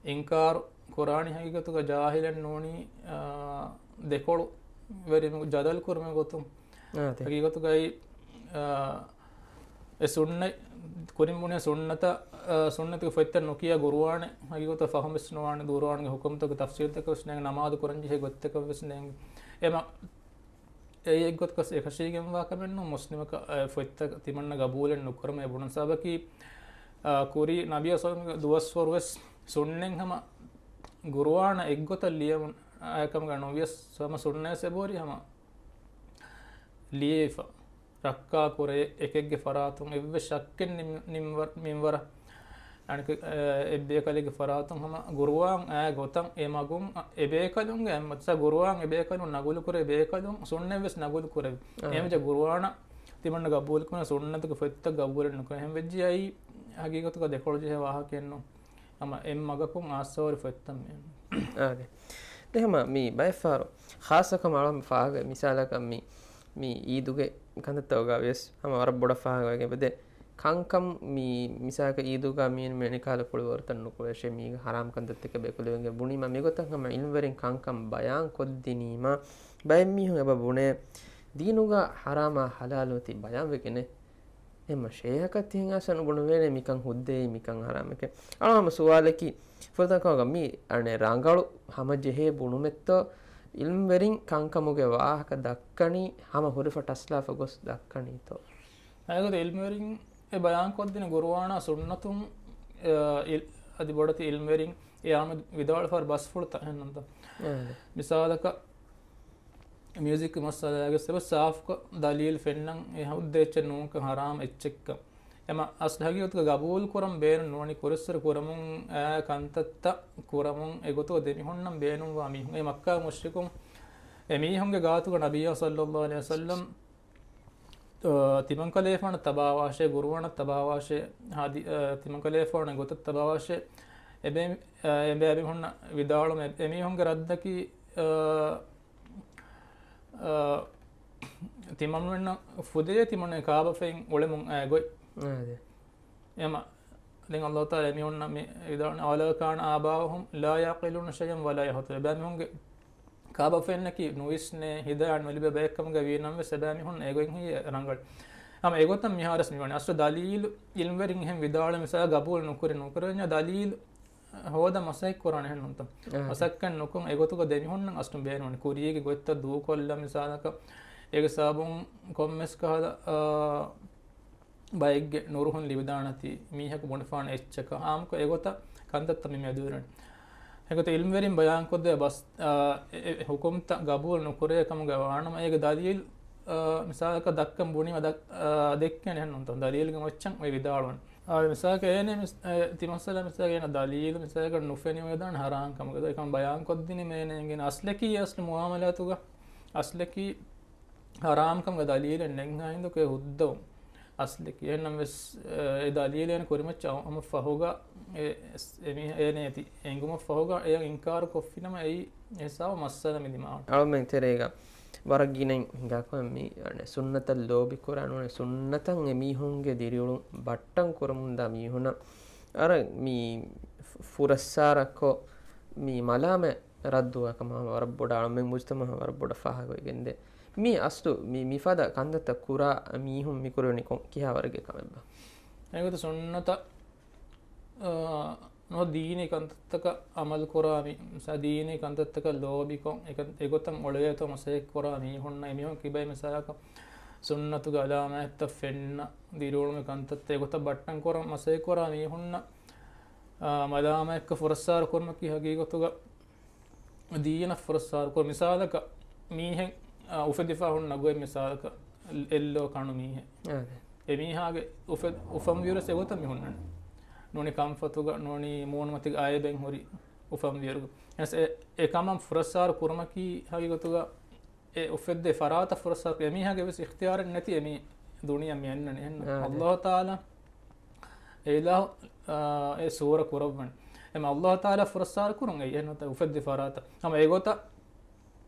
އިންކާރު ކުރާނީ ހަގީގަތުގަ ޖާހިލެއް ނޫނީ، އާ، ދެކޮޅު ވެރިމު ޖަދަލު ކުރުމެއް ގޮތުން. އާ، ތި. ހަގީގަތުގައި، އާ، އެ ސުންނަތް، ކުރިން ބުނޭ ސުންނަތަށް، އާ، ސުންނަތުގެ ފޮތްތައް ނުކިޔާ ގުރުއާނެއް ހަގީގަތަށް ފަހުމް ވެސް ނުވާނެ، ގުރުއާންގެ ޙުކުމްތަކުގެ ތަފްސީލްތަކެއް ވެސް ނޭނގެ، ނަމާދު ކުރަން ޖެހޭ ގޮތްތަކެއް ވެސް ނޭނގެ. އެމަ އެއީ އެއްގޮތަކަށް އެކަށީގެންވާ ކަމެއް ނޫން، މުސްލިމަކަށް އެ ފޮތްތައް ތިމަންނަ ގަބޫލެއް ނުކުރުމޭ ބުނުން. ސަބަބަކީ، އާ، ކުރީ ނަބިއްޔާ ޞައްލަﷲ ވަސްއަލައިހި ވަސައްލަމްގެ ދުވަސްވަރު ވެސް ސުންނަތް ހަމަ ގުރުއާނަށް އެއްގޮތަށް ލިޔެވުން އާ ކަމުގަ ނުވިޔަސް ހަމަ ސުންނަތް އެބަހުރި ހަމަ ލިޔެފަ. ރައްކާ ކުރޭ އެކެއްގެ ފަރާތުން އެއްވެސް ޝައްކެއް ނިމް-، ނިންވަ-، މިންވަރަށް. އަނެކަ-، އެ-، އެއްބޭކަލެއްގެ ފަރާތުން ހަމަ ގުރުއާން އާ ގޮތަށް އެ މަގުން އެ ބޭކަލުންގެ އެއްމަތިސާ ގުރުއާން އެ ބޭކަލުން ނަގުލު ކުރޭ ބޭކަލުން ސުންނަތް ވެސް ނަގުލު ކުރެވި. އާ. އެހެންވެއްޖެ ގުރުއާނަށް ތިމަންނަ ގަބޫލު ކުރާ ސުންނަތުގެ ފޮތްތައް ގަބޫލެއް ނުކުރޭ. އެހެންވެއްޖެ އައީ ހަގީގަތުގަ ދެކޮޅު ޖެހޭ ވާހަކައެއް ނޫން. ހަމަ އެއް މަގަކުން އާސާވަރު ފޮތްތައް މި އެން. އާދެ. ދެ ހަމަ މި ބައެއްފަހަރު ޚާއްޞަކަމަށް އަޅަމް ފާހަގަ މިސާލަކަށް މި، މި އީދުގެ ކަންތައްތަކުގަ ވިޔަސް ހަމަ ވަރަށް ބޮޑަށް ފާހަގަވެގެން އެބަދޭ. ކަންކަން މި މިސާލަކަށް އީދުގަ މީން މެނިކާލު ފުޅުވަރުތައް ނުކުޅެށޭ، މީގަ ޙަރާމް ކަންތައްތަކެއް ބޭކަލުވެގެން ބުނީމަ މިގޮތަށް ހަމަ ޢިލްމުވެރިން ކަންކަން ބަޔާން ކޮށްދިނީމަ ބައެއް މީހުން އެބަ ބުނޭ ދީނުގަ ޙަރާމާ ޙަލާލު ތި ބަޔާންވެގެނޭ. އެމަ ޝޭހަކަށް ތިހެން އަސަން ބުނުވޭނެ މިކަން ހުއްދައީ މިކަން ހަރާމެކޭ. އަޅާ ހަމަ ސުވާލަކީ، ފުރަތަމަ ކަމަކަށް މީ އަނެއް ރަނގަޅު ހަމަޖެހޭ ބުނުމެއްތޯ، ޢިލްމުވެރިން ކަންކަމުގެ ވާހަކަ ދައްކަނީ ހަމަ ހުރިފަ ޓަސްލާފަ ގޮސް ދައްކަނީތޯ؟ އައިގޮތަށް ޢިލްމުވެރިން އެ ބަޔާންކޮށްދިން ގުރުއާނާ ސުންނަތުން، އަ، އިލް-، އަދި ބޮޑެތި ޢިލްމުވެރިން އެ އާންމު ވިދާޅުވާ ބަސްފުޅުތައް އެހެންނުންތަ؟ އެ. މިސާލަކަށް، މިއުޒިކް މައްސަލާގެ ސަބަބު ސާފުކޮށް ދަލީލް ފެންނަން އެ ހުއްދަ އެއްޗެއް ނޫންކަން ހަރާމް އެއްޗެއްކަން. އެމަ އަސްލު ހަގީގަތުގަ ގަބޫލު ކުރަން ބޭނުން ނުވަނީ ކުރިއްސުރެ ކުރަމުން އާ ކަންތައްތައް ކުރަމުން އެގޮތުގަ ދެމިހުންނަން ބޭނުންވާ މީހުން. އެ މައްކާ މުޝްރިކުން އެ މީހުންގެ ގާތުގަ ނަބިއްޔާ ޞައްލައްލާހު ޢަލައިހި ވަސައްލަމް، އާ، ތިމަންކަލޭފާނަށް ތަބާވާށޭ، ގުރުއާނަށް ތަބާވާށޭ، ހަދީ-، އާ، ތިމަންކަލޭފާނު ގޮތަށް ތަބާވާށޭ. އެބޭ-، އާ، އެބޭ އެބޭ ހުންނަ ވިދާޅުމެ-، އެމީހުންގެ ރައްދަކީ، އާ، އާ، ތިމަންމެންނަށް ފުދޭ ތިމަންނަށް ކާބަފައިން އުޅެމުން އާ ގޮތް. އާ، އާދެ. އެމަ، ދެން ﷲ ތަޢާލާ އެމީހުންނަށް މި ވިދާޅު، "أولو كان آباؤهم لا يعقلون شيئا ولا يهتدون." އެބައިމީހުންގެ ކާބަފައިންނަކީ ނުވިސްނޭ، ހިދާޔަތް ނުލިބޭ ބައެއްކަމުގަ ވީ ނަމަވެސް އެބައިމީހުން އެގޮތް ހީ ރަނގަޅު. ހަމަ އެގޮތަށް މިހާރަސް މިވަނީ. އަސްލު ދަލީލު ޢިލްމުވެރިން އެހެން ވިދާޅު މިސާލަށް ގަބޫލު ނުކުރި، ނުކުރެވެންޏާ ދަލީލު ހޯދަން މަސައްކަތް ކުރާނެ އެހެންނުންތަ؟ އާ. މަސައްކަތް ނުކޮށް އެގޮތުގަ ދެމިހުންނަން އަސްލު ބޭނުން. ކުރީގެ ގޮތްތައް ދޫކޮށްލަން މިސާލަކަށް އޭގެ ސަބަބުން ކޮންމެސް ކަހަލަ، އާ، ބައެއްގެ ނުރުހުން ލިބިދާނެތީ މީހަކު ބުނެފާނެ އެއްޗަކަށް އާއްމުކޮށް އެގޮތަށް ކަންތައްތައް މި މެދުވެރިން. އެގޮތަށް ޢިލްމުވެރިން ބަޔާންކޮށްދޭ ބަސް، އާ، އެ، އެ ޙުކުމްތައް ގަބޫލު ނުކުރޭ ކަމުގަ ވާނަމަ އޭގެ ދަލީލް، އާ، މިސާލަކަށް ދައްކަން ބުނީމަ ދައް-، އާ، ދެއްކޭނެ އެހެންނުންތަ؟ ދަލީލްގެ މައްޗަށް އޮތް ވިދާޅުވަން. އާ، މިސާލަކަށް އޭނެ މިސް-، އެ، ތި މައްސަލަ މިސާލަކަށް އޭނަ ދަލީލު މިސާލަކަށް ނުފެނި ވެދާނެ ޙަރާމް ކަމުގަ. އެކަމަ ބަޔާންކޮށްދިނީމަ އޭނަ އެނގޭނެ އަސްލަކީ، އަސްލު މުއާމަލާތުގަ އަސްލަކީ ޙަރާމްކަމުގެ ދަލީލެއް ނެތް ހިނދު އެ ހުއްދަވުން. އަސްލަކީ. އެހެންނަމަވެސް، އެ ދަލީލެއް ކުރިމައްޗަށް އައުމަށްފަހުގަ، އެ، އެ މީ-، އޭނަ އޭތި އެނގުމަށްފަހުގަ އެޔަށް އިންކާރު ކޮށްފިނަމަ އެއީ ހިސާބު މައްސަލަ މި ދިމާވަން. އަޅުމެން ތެރޭގަ ވަރަށް ގިނައިން ހިނގާކަމެއް މީ، އަނެއް ސުންނަތަށް ލޯބިކުރާ ނޫނެ ސުންނަތަށް އެމީހުންގެ ދިރިއުޅުން ބައްޓަން ކުރަމުންދާ މީހުނަށް އަރަ މީ ފު-، ފުރައްސާރަކޮށް މީ މަލާމަތް ރައްދުވާކަމަށް ވަރަށް ބޮޑަށް އަޅުމެން މުޖްތަމަޢަށް ވަރަށް ބޮޑަށް ފާހަގަވެގެންދޭ. މީ އަސްލު މި-، މިފަދަ ކަންތައްތައް ކުރާ މީހުން މިކުރެވެނީ ކޮން ކިހާ ވަރެއްގެ ކަމެއްބާ؟ އެގޮތަށް ސުންނަތަށް، އާ، ނު ދީނީ ކަންތައްތަކަށް އަމަލު ކުރާ މި-، މިސާ ދީނީ ކަންތައްތަކަށް ލޯބިކޮށް، އެކަން-، އެގޮތަށް އޮޅުވޭތޯ މަސައްކަތް ކުރާ މީހުންނަށް އެމީހުން ކިބައި މިސާލަކަށް ސުންނަތުގެ އަލާމާތްތައް ފެންނަ، ދިރިއުޅުމުގެ ކަންތައްތައް އެގޮތަށް ބައްޓަން ކުރަން މަސައްކަތް ކުރާ މީހުންނަށް، އާ، މަލާމާތްކޮށް ފުރައްސާރަ ކުރުމަކީ ހަގީގަތުގަ ދީނަށް ފުރައްސާރަ ކުރުން. މިސާލަކަށް މީހެއް، އާ، އުފެދިފަ ހުންނަ ގޮތް މިސާލަކަށް އެއްލޯ ކަނު މީހެއް. އާދެ. އެމީހާގެ އުފެ-، އުފަންވިޔަރުސް އެގޮތަށް މި ހުންނަނީ. ނޫނީ ކަންފަތުގަ، ނޫނީ މޫނުމަތިގެ އައިބެއް ހުރި އުފަންވިޔަރު. އެސް އެ، އެ ކަމަށް ފުރައްސާރަ ކުރުމަކީ ހަގީގަތުގަ އެ އުފެއްދޭ ފަރާތަށް ފުރައްސާރަ ކުރު-، އެމީހާގެ ވެސް އިޚްތިޔާރެއް ނެތި އެމީ ދުނިޔެ މި އަންނަނީ. އެހެން އާ، އައްލާހު ތަޢާލާ އެ އިލާހު އާ، އެ ސޫރަ ކުރައްވަން. އެމަ އައްލާހު ތަޢާލާ ފުރައްސާރަ ކުރުން އެއީ އެހެންތަ އުފެއްދި ފަރާތަށް. ހަމަ އެގޮތަށް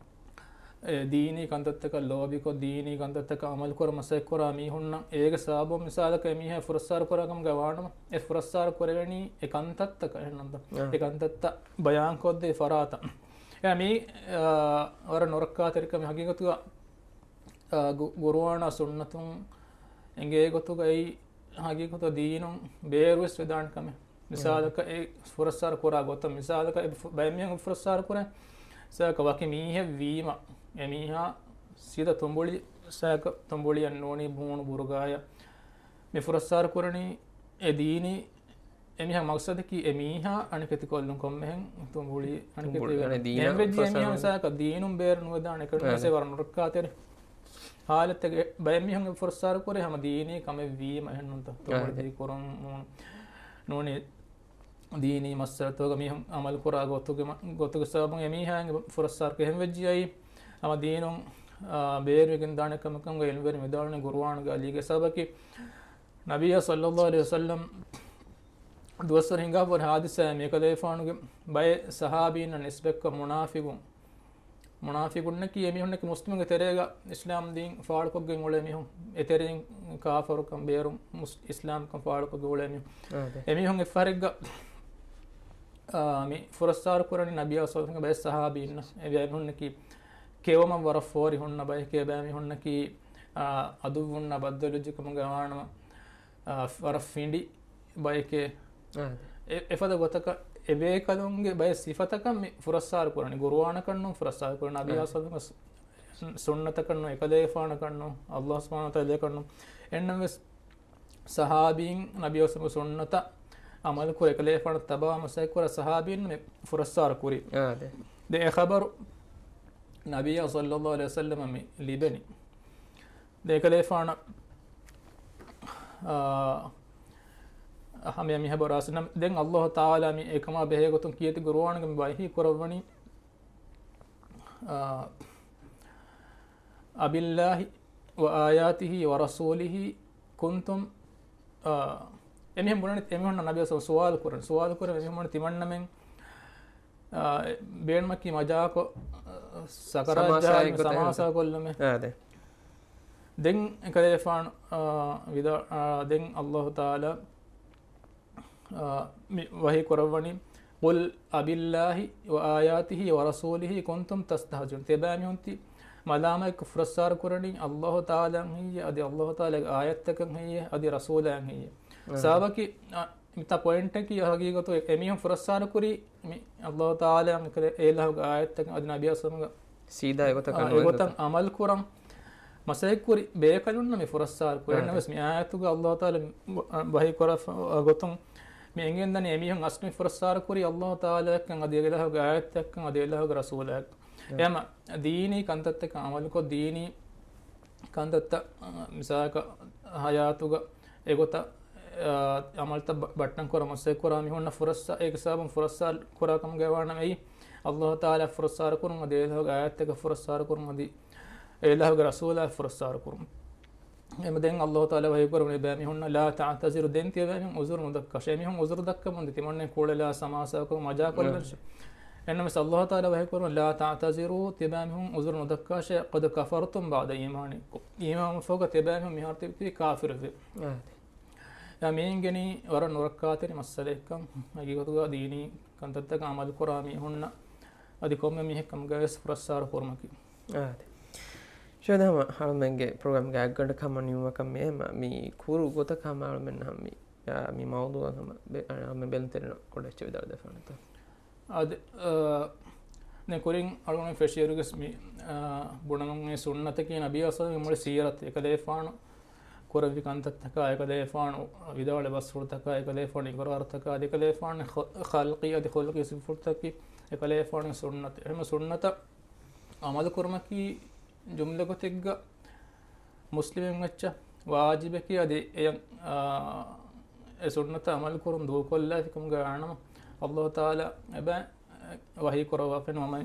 އެ ދީނީ ކަންތައްތަކަށް ލޯބިކޮށް، ދީނީ ކަންތައްތަކަށް އަމަލުކުރަން މަސައްކަތްކުރާ މީހުންނަށް އޭގެ ސަބަބުން މިސާލަކަށް އެމީހާ ފުރައްސާރަ ކުރާ ކަމުގަ ވާނަމަ، އެ ފުރައްސާރަ ކުރެވެނީ އެ ކަންތައްތަކަށް އެހެންނަމަ، އާ. އެ ކަންތައްތައް ބަޔާންކޮށްދޭ ފަރާތަށް. އެ މީ، އާ، ވަރަށް ނުރައްކާތެރިކަމެއް ހަގީގަތުގަ، އާ، ގު-، ގުރުއާނާ ސުންނަތުން އެނގޭ ގޮތުގައި ހަގީގަތު ދީނުން ބޭރުވެސް ވެދާނެ ކަމެއް. މިސާލަކަށް އެ ފުރައްސާރަ ކުރާ ގޮތަށް، މިސާލަކަށް އެ ފު-، ބައެއް މީހުން ފުރައްސާރަ ކުރޭ. މިސާލަކަށް ވަކި މީހެއް ވީމަ، އެ މީހާ ސީދާ ތުނބުޅި، މިސާލަކަށް ތުނބުޅިއަށް ނޫނީ ބޫނު ބުރުގާޔަށް މި ފުރައްސާރަ ކުރަނީ އެ ދީނީ އެ މީހާ މަގްސަދަކީ އެ މީހާ އަނެކެތި ކޮށްލުން ކޮންމެހެން ތުނބުޅި އަނެކެތި ތުނބުޅި ވެގެން. ދީނަށް ދެން ވެއްޖެ ފުރައްސާރަ މީހާ ކުރަނީ. މިސާލަކަށް ދީނުން ބޭރު ނުވެދާނެ އެކަން އާ. ވެސް ވަރަށް ނުރައްކާތެރި ހާލަތެއް. ބައެއް މީހުން ފުރައްސާރަ ކުރޭ ހަމަ ދީނީ ކަމެއް ވީމަ އެހެންނުންތަ؟ ތުނބުޅި އާ. ދީ ކުރުން ނޫނީ ދީނީ މައްސަލަތަކުގަ މީހުން އަމަލު ކުރާ ގޮތުގެ މަ-، ގޮތުގެ ސަބަބުން އެ މީހާގެ ފުރައްސާރަ ކުރެވިއްޖެ އެއީ ހަމަ ދީނުން، އާ، ބޭރުވެގެން ދާނެ ކަމަކަށް އިލްމުވެރިން ވިދާޅުވަނީ ގުރުއާނުގެ އަލީގެ ސަބަބަކީ ނަބިއްޔާ ޞައްލައްލާހު ޢަލައިހި ވަސައްލަމް ދުވަސްވަރު ހިނގާފަ ހުރި ހާދިސާއެއް މި އެކަލޭފާނުގެ ބައެއް ޞަޙާބީންނަށް ނިސްބަތްކޮށް މުނާފިޤުން، މުނާފިޤުންނަކީ އެމީހުންނަކީ މުސްލިމުންގެ ތެރޭގަ އިސްލާމް ދީން ފާޅުކޮށްގެން އުޅޭ މީހުން، އެތެރެއިން ކާފަރުކަން ބޭރު މުސް-، އިސްލާމްކަން ފާޅުކޮށްގެން އުޅޭ މީހުން. އާދެ. އެމީހުން އެއްފަހަރެއްގަ، އާ، މި ފުރައްސާރަ ކުރަނީ ނަބިއްޔާ ޞައްލައްލާހު ޢަލައިހި ވަސައްލަމްގެ ބައެއް ޞަޙާބީންނަށް. އެ ބައެއް މީހުންނަކީ ކެއުމަށް ވަރަށް ފޯރި ހުންނަ ބައެކޭ، ބައެއް މީހުންނަކީ، އާ، އަދުއްވުންނާ ބައްދަލުވެއްޖެ ކަމުގަ ވާނަމަ، އާ، ވަރަށް ފިނޑި ބައެކޭ. އާ. އެ-، އެފަދަ ގޮތަކަށް އެބޭކަލުންގެ ބައެއް ސިފަތަކަށް މި ފުރައްސާރަ ކުރަނީ. ގުރުއާނަކަށްނޫން ފުރައްސާރަ ކުރަނީ. ނަބިއްޔާ އާ. ޞައްލައްލާހު ޢަލައިހި ވަސައްލަމްގެ ސު-، ސުންނަތަކަށްނޫން، އެކަލޭފާނަކަށްނޫން، އައްލާހު ސުބްޙާނަހު ވަތަޢާލާއަކަށްނޫން. އެހެންނަމަވެސް ޞަޙާބީން ނަބިއްޔާ ޞައްލައްލާހު ޢަލައިހި ވަސައްލަމްގެ ސުންނަތަށް އަމަލުކުރާ، އެކަލޭފާނަށް ތަބާވާ މަސައްކަތްކުރާ ޞަޙާބީން މި ފުރައްސާރަ ކުރީ. އާ، އާދެ. ދެން އެ ޚަބަރު ނަބިއްޔާ ޞައްލައްލާހު ޢަލައިހި ވަސައްލަމަށް މި ލިބެނީ. ދެން އެކަލޭފާނަށް، އާ، ހަމަ މި ޚަބަރު އަސްލު ދެން އައްލާހު ތަޢާލާ މި އެކަމާ ބެހޭ ގޮތުން ކީރިތި ގުރުއާނުގަ މި ވަޙީ ކުރައްވަނީ، އާ، أَبِاللَّهِ وَآيَاتِهِ وَرَسُولِهِ كُنْتُمْ، އާ، އެމީހުން ބުނަނީ، އެމީހުންނަށް ނަބިއްޔާ ޞައްލައްލާހު ޢަލައިހި ވަސައްލަމް ސުވާލު ކުރަނީ، ސުވާލު ކުރަނީ އެމީހުން ބުނަނީ ތިމަންނަމެން، އާ، ބޭނުމަކީ މަޖާކޮށް، ސަކަރާތް ސަމާސާ ޖާލު ގޮތަށް ސަމާސާ ކޮށްލުމެއް. އާ، އާދެ. ދެން އެކަލޭފާނު، އާ، ވިދާ-، އާ، ދެން އައްލާހު ތަޢާލާ، އާ، މި ވަޙީ ކުރައްވަނީ، قُلْ أَبِاللَّهِ وَآيَاتِهِ وَرَسُولِهِ كُنْتُمْ تَسْتَهْزِئُونَ. ތިޔަބައިމީހުން ތި މަލާމަތްކޮށް ފުރައްސާރަ ކުރަނީ އައްލާހު ތަޢާލާއަށް ހެއްޔޭ، އަދި އައްލާހު ތަޢާލާގެ އާޔަތްތަކަށް ހެއްޔޭ، އަދި ރަސޫލާއަށް ހެއްޔޭ؟ އާ. ސަބަބަކީ، އާ، މިތާ ޕޮއިންޓަކީ ހަގީގަތު އެ-، އެމީހުން ފުރައްސާރަ ކުރީ މި އައްލާހު ތަޢާލާއަށް އެކަލޭ-، އެ އިލާހުގެ އާޔަތްތަކަށް އަދި ނަބިއްޔާ ސަމުގަ ސީދާ އެގޮތަކަށް އާ، ނުވަތަ އެގޮތަށް އަމަލު ކުރަން މަސައްކަތް ކުރި ބޭކަލުންނަށް މި ފުރައްސާރަ ކުރި. އާ. އެހެންނަމަވެސް މި އާޔަތުގަ އައްލާހު ތަޢާލާ ވަ-، ވަޙީ ކުރާ ފަ-، ގޮތުން މި އެނގެންދަނީ އެމީހުން އަސްލު މި ފުރައްސާރަ ކުރީ އައްލާހު ތަޢާލާއަށްކަން އަދި އެ އިލާހުގެ އާޔަތްތަކަށްކަން އަދި އެ އިލާހުގެ ރަސޫލާއަށް. އާ. އެހެން ދީނީ ކަންތައްތަކަށް އަމަލުކޮށް، ދީނީ ކަންތައްތައް، އަ، މިސާލަކަށް ހަޔާތުގަ އެގޮތަށް، އަ، އަމަލުތައް ބަ-، ބައްޓަން ކުރަން މަސައްކަތް ކުރާ މީހުންނަށް ފުރައްސާ-، އޭގެ ސަބަބުން ފުރައްސާރަ ކުރާ ކަމުގައި ވާނަމަ އެއީ އައްލާހު ތަޢާލާ ފުރައްސާރަ ކުރުން، އަދި އެ އިލާހުގެ އާޔަތްތަކަށް ފުރައްސާރަ ކުރުން، އަދި އެ އިލާހުގެ ރަސޫލާ ފުރައްސާރަ ކުރުން. އެމަ ދެން އައްލާހު ތަޢާލާ ވަޙީ ކުރައްވަނީ ބައެއް މީހުންނަށް، ލާ ތަޢުތަޒިރު، ދެން ތިޔަބައިމީހުން ޢުޛުރު ނުދައްކާށޭ. އެމީހުން ޢުޛުރު ދައްކަމުން ދި ތިމަންނެ ކުޅެލާ ސަމާސާކޮށް މަޖާކޮށްލަންށޭ. އާ. އެހެންނަމަވެސް އައްލާހު ތަޢާލާ ވަޙީ ކުރައްވަނީ، ލާ ތަޢުތަޒިރު، ތިޔަބައިމީހުން ޢުޛުރު ނުދައްކާށޭ، قَدْ كَفَرْتُمْ بَعْدَ إِيمَانِكُمْ. އީމާން ފަހުގަ ތިޔަބައިމީހުން މިހާރު ތިބި ތިބީ ކާފިރުވެ. އާ. އެ މި އިނގެނީ ވަރަށް ނުރައްކާތެރި މައްސަލައެއްކަން. ހަގީގަތުގަ ދީނީ ކަންތައްތަކަށް އަމަލު ކުރާ މީހުންނަށް އަދި ކޮންމެ މީހެއް ކަމުގައިވެސް ފުރައްސާރަ ކުރުމަކީ. އާ، އާދެ. ޝޭޚް، ހަމަ އަޅުމެންގެ ޕްރޮގްރާމްގެ އަގުގަނޑަކަށް ހަމަ ނިމުމަކަށް މި ހަމަ މި ކުރު ގޮތަކަށް ހަމަ އަޅުމެން ހަމަ މި، އާ، މި މައުޟޫޢަށް ހަމަ ބެ-، އަޅުމެން ބެލުންތެރިންނަށް ކުޑަ އެއްޗެއް ވިދާޅުވެދެއްވާނެތަ؟ އާދެ، އާ، ދެން ކުރިން އަޅުގަނޑު ފެށިއިރުގެ މި، އާ، ބުނަމުން އެ ސުންނަތަކީ ނަބިއްޔާ ޞައްލައްލާހު ޢަލައިހި ވަސައްލަމްގެ މުޅި ސީރަތު، އެކަލޭފާނު ކުރެއްވި ކަންތައްތަކާ، އެކަލޭފާނު ވިދާޅުވި ބަސްފުޅުތަކާ، އެކަލޭފާނު އިޤްރާރުތަކާ، އަދި އެކަލޭފާނު ޚަ-، ޚަލްޤީ އަދި ޚުލްޤީ ސިފަތަކީ އެކަލޭފާނު ސުންނަތު. އެހެން ސުންނަތަށް އަމަލު ކުރުމަކީ ޖުމްލަ ގޮތެއްގަ މުސްލިމެއް އެއްޗަށް ވާޖިބަކީ އަދި އެ، އާ، އެ ސުންނަތަށް އަމަލު ކުރުން ދޫކޮށްލާފި ކަމުގައި ވާނަމަ، އައްލާހު ތަޢާލާ އެބަ ވަޙީ ކުރައްވާފައިން، وَمَنْ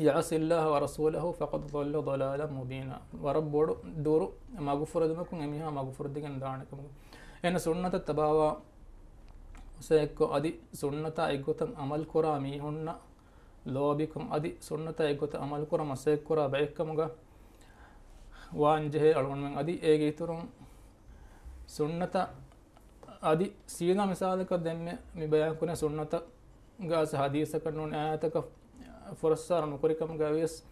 يَعْصِ اللَّهَ وَرَسُولَهُ فَقَدْ ضَلَّ ضَلَالًا مُبِينًا. ވަރަށް ބޮޑު ދުރު މަގުފުރެދުމަކުން އެމީހާ މަގުފުރެދިގެން ދާނެ ކަމުގަ. އެހެން ސުންނަތަށް ތަބާވާ، މަސައްކަތްކޮށް އަދި ސުންނަތާ އެއްގޮތަށް ޢަމަލުކުރާ މީހުންނަށް ލޯބިކަން އަދި ސުންނަތާ އެއްގޮތަށް ޢަމަލުކުރަން މަސައްކަތްކުރާ ބައެއްކަމުގަ ވާންޖެހޭ އަޅުގަނޑުމެން އަދި އޭގެ އިތުރުން ސުންނަތަށް އަދި ސީދާ މިސާލަކަށް ދެންމެ މި ބަޔާންކުރެ ސުންނަތަށް ގާސް ޙަދީޘަކަށް ނޫން އާޔަތަކަށް ފުރައްސާރަ ނުކުރިކަމުގަވިޔަސް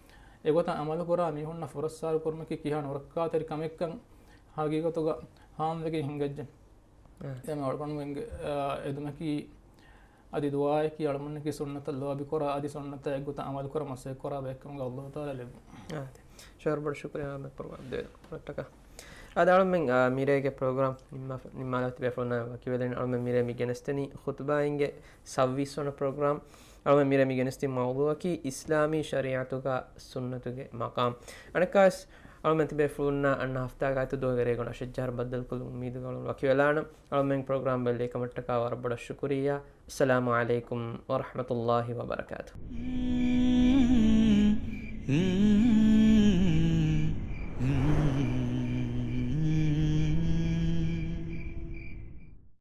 އެގޮތަށް ޢަމަލުކުރާ މީހުންނަށް ފުރައްސާރަ ކުރުމަކީ ކިހާ ނުރައްކާތެރި ކަމެއްކަން ޙަޤީޤަތުގަ ހާމަވެގެން ހިނގައްޖެ. އެ. އެމަ އަޅުގަނޑުމެންގެ، އާ، އެދުމަކީ އަދި ދުޢާއަކީ އަޅުމެންނަކީ ސުންނަތަށް ލޯބިކުރާ އަދި ސުންނަތާ އެއްގޮތަށް ޢަމަލުކުރަން މަސައްކަތްކުރާ ބައެއްކަމުގަ ﷲ ތަޢާލާ ލެއްވުން. އާދެ. ޝައުރު ބޮޑަށް ޝުކުރިއްޔާ މި ޕްރޮގްރާމް ދޭ ކުރައްޓަކަ. އާދެ އަޅުމެން، އާ، މިރޭގެ ޕްރޮގްރާމް ނިންމާ، ނިންމާލާ ތިބޭފުޅުންނާ ވަކިވެލެން އަޅުމެން މިރޭ މި ގެނެސްދެނީ ޚުޠުބާއިންގެ ސައްބީސް ވަނަ ޕްރޮގްރާމް. އަޅުމެން މިރޭ މި ގެނެސްދިން މައުޟޫޢަކީ އިސްލާމީ ޝަރީޢަތުގަ ސުންނަތުގެ މަޤާމް. އަނެއްކާވެސް އަޅުމެން ތިބޭފުޅުންނާ އަންނަ ހަފްތާގައި ތު ދުވަހުގެ ރޭގަނޑު އަށެއް ޖަހަރު ބައްދަލުކޮށްލުމުގެ އުއްމީދުގަ އަޅުން ވަކިވެލާނަން. އަޅުމެން ޕްރޮގްރާމް ބެއްލެވި ކަމަށްޓަކާ ވަރަށް ބޮޑަށް ޝުކުރިއްޔާ. އައްސަލާމު ޢަލައިކުމް ވަރަޙްމަތުﷲި ވަބަރަކާތުހު.